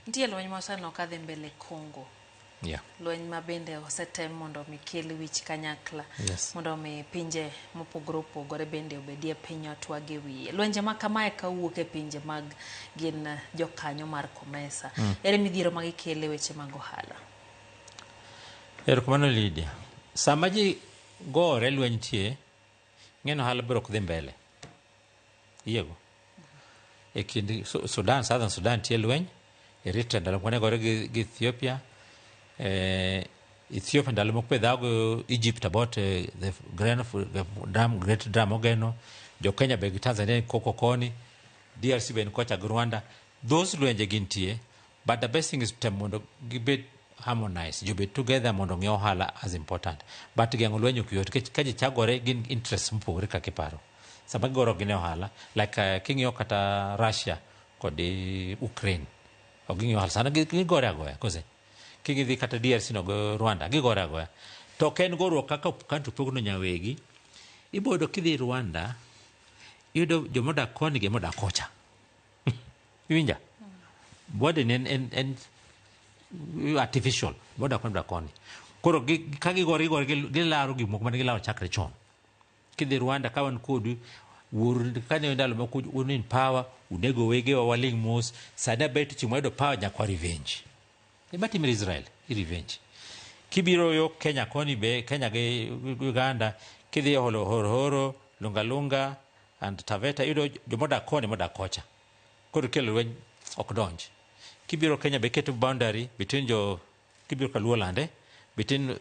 Nitie lweny ma oseneno kadhi mbele Congo. Lweny ma bende osetem mondo mi kel wich kanyakla. Mondo mi pinje mopogore opogore bende obedie piny otwag e wiye. Lwenje ma kamae kawuok e pinje mag gin jokanyo mar COMESA. Ere midhiero ma gikelo e weche mag ohala? Erokamano Lydia. Sama ji gore lweny nitie, ng'eno ohala biro ok dhi mbele. Iyiego? E kind Sudan, Southern Sudan nitie lweny, Eritrea ndalo moko ne gore gi Ethiopia, Ethiopia ndalo moko be dhawo gi Egypt about the Grand Dam, Great Dam Ogeno, jo Kenya be gi Tanzania koko koni, DRC be ni kocha gi Rwanda. Those lwenje gintie, but the best thing is tem mondo gibed harmonized, jobed together mondo ong'e ohala as important. But geng'o lweny ok yot, nikech ka ji chagore gin interests mopogore kaka iparo. Sama gigoro gin e ohala, like king'iyo kata Russia kod Ukraine, ok ging'iyo ohala, sana gigore agoya, kose? King'idhi kata DRC no gi Rwanda, gigore agoya. To ok en goruok kaka country pogno nyawegi, ibo yudo kidhi Rwanda, iyudo jomodak koni gi modak kocha. Iwinja? Border ni en artificial, border koni modak koni. Koro ka gigore gigore gilaro gik moko mane gilaro chakre chon. Kidhi Rwanda ka wan kodu, wuoru kane ndalo moko un in power, unego wegewa waling' mos, sani aber to chieng' wayudo power nyaka wa revenge. Ema timre Israel, i revenge. Kibiro yo Kenya koni be, Kenya gi Uganda, kidhi e Horohoro, Lunga Lunga and Taveta, iyudo jomodak koni modak kocha. Koro kelo lweny ok donj. Kibiro Kenya be keto boundary between jo, kibiro ka Luo land, between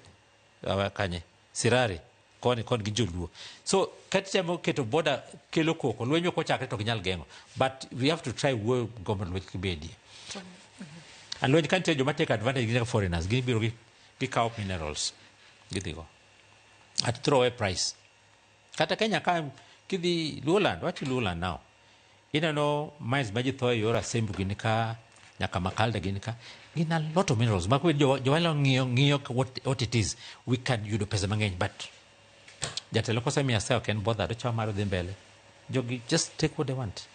kanye, Sirari, koni koni gi joluo. So kata keto border kelo koko, lweny ok ochakre to ok nyal geng'o. But we have to try wuoyo go mondo lweny kik bedie. And lweny ka nitie joma take advantage gin foreigners, gibiro gikawo minerals, gidhigo. At throwaway price. Kata Kenya ka kidhi Luoland, wach Luoland now. Ineno mines ma ji tho e yor Asembo gini ka, nyaka Makalda gini ka, gin a lot of minerals. Mako jowalo ng'iyo what it is, we can yudo pesa mang'eny, but jatelo kosemiya sa ok en bothered, ochamo mar odhi mbele. Jogi just take what they want.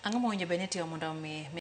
Ang'o mowinjo bed ni itimo mondo mi